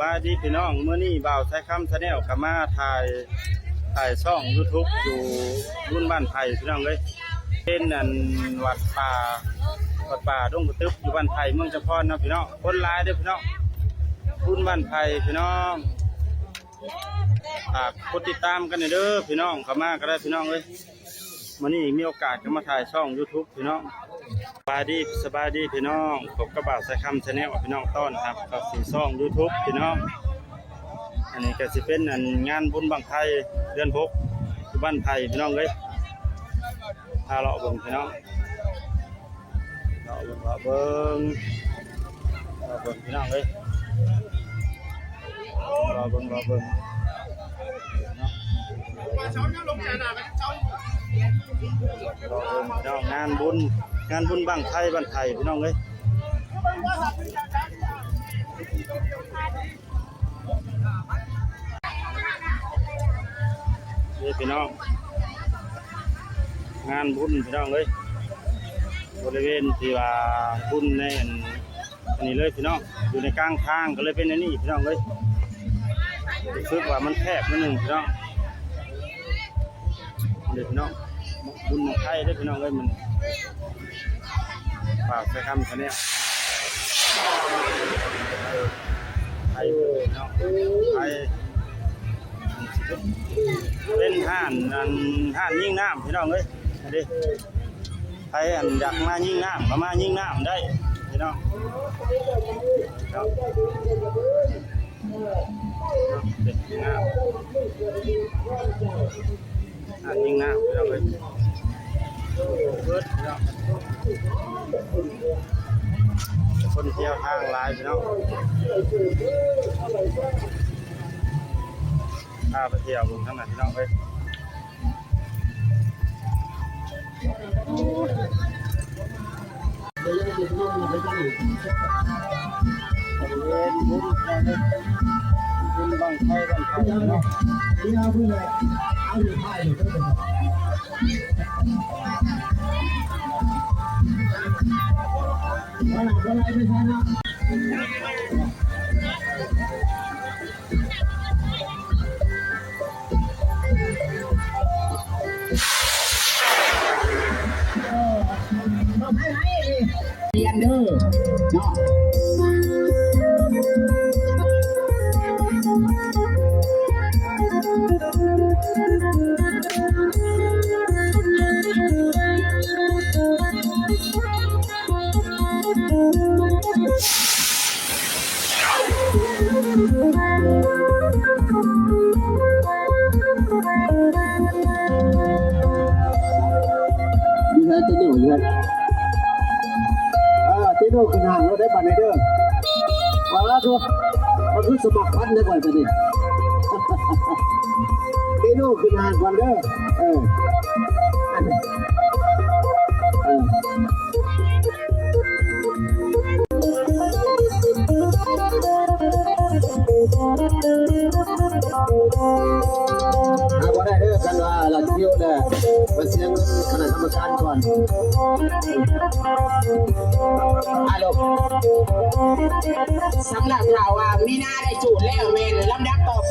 ສະບາຍດີພີ່ນ້ອງ ມື້ນີ້ບ່າວສາຍຄຳ Channel ກໍມາຖ່າຍ ຖ່າຍຊ່ອງ YouTube ຢູ່ບຸນບ້ານໄຜ່ພີ່ນ້ອງເອີຍ ເປັນອັນວັດປ່າ ວັດປ່າດົງກະຕຶບ ຢູ່ບ້ານໄຜ່ ເມືອງຈຳພອນເນາະພີ່ນ້ອງ. ຄົນຫຼາຍເດີ້ພີ່ນ້ອງ ບຸນບ້ານໄຜ່ພີ່ນ້ອງ. ຝາກກົດຕິດຕາມກັນແດ່ເດີ້ພີ່ນ້ອງ ເຂົ້າມາກໍໄດ້ພີ່ນ້ອງເອີຍ. ມື້ນີ້ມີໂອກາດກໍມາຖ່າຍຊ່ອງ YouTube ພີ່ນ້ອງ. ສະບາຍດີ ສະບາຍດີພີ່ນ້ອງ ພົບກັບບ່າວສາຍຄຳ Channel ພີ່ນ້ອງ ຕ້ອນຮັບເຂົ້າສູ່ຊ່ອງ YouTube ພີ່ນ້ອງ. ອັນນີ້ກໍຊິເປັນອັນງານບຸນບັ້ງໄຟເດືອນຫົກ ຢູ່ບ້ານໄຜ່ພີ່ນ້ອງເອີຍ. ພາເລາະເບິ່ງພີ່ນ້ອງ ເລາະເບິ່ງ ເລາະເບິ່ງ ເລາະເບິ່ງພີ່ນ້ອງເອີຍ ເລາະເບິ່ງ ເລາະເບິ່ງເນາະ ເລາະເບິ່ງພີ່ນ້ອງ ງານບຸນ ງານບຸນບັ້ງໄຟບ້ານໄຜ່ພີ່ນ້ອງເອີຍ. ນີ້ພີ່ນ້ອງ ງານບຸນພີ່ນ້ອງເອີຍ ບໍລິເວນທີ່ວ່າບຸນໃນອັນ ອັນນີ້ເລີຍພີ່ນ້ອງ ຢູ່ໃນກາງທາງກໍເລີຍເປັນອັນນີ້ພີ່ນ້ອງເອີຍ. ຮູ້ສຶກວ່າມັນແຄບໜ້ອຍໜຶ່ງພີ່ນ້ອງ. ເດີພີ່ນ້ອງ ບຸນບັ້ງໄຟເດີພີ່ນ້ອງເອີຍ ມັນ ຝາກໄປຄຳຊະແນວ ໄຟເດີພີ່ນ້ອງ ໄຟ ເປັນຮ້ານ ອັນ ຮ້ານຍິງນ້ຳພີ່ນ້ອງເອີຍ. ອັນນີ້ ໃຜອັນຢາກມາຍິງນ້ຳກໍມາຍິງນ້ຳໄດ້ພີ່ນ້ອງເນາະ. ເປັນງາມ ອ່າ ຍິງນ້ຳພີ່ນ້ອງເອີຍ ເບິດພີ່ນ້ອງ ຄົນທ່ຽວທາງຫຼາຍພີ່ນ້ອງ ພາໄປທ່ຽວເບິ່ງທາງນັ້ນພີ່ນ້ອງເອີຍ. ຮຽນເດີເນາະ. ຢູ່ໃນຕົວນີ້ຢູ່ໃນ ເອີ ເຕໂນຂຶ້ນຫ້າງໂລດເດີບາດນີ້ເດີ. ວ່າໂທ ມັນຄືສະໝັກພັນເດີຂ້ອຍບາດນີ້ ເຕໂນຂຶ້ນຫ້າງກ່ອນເດີ. ເອີ ເອີ ຫາບໍ່ໄດ້ເດີ ຄັນວ່າລັດຄິວແລ້ວ ໄປເສຍເງິນຄະນະກຳມະການກ່ອນ. ອາລົມ ສຳລັບຖ້າວ່າມີນາໄດ້ໂຈດແລ້ວ ແມ່ນລຳດັບຕໍ່ໄປ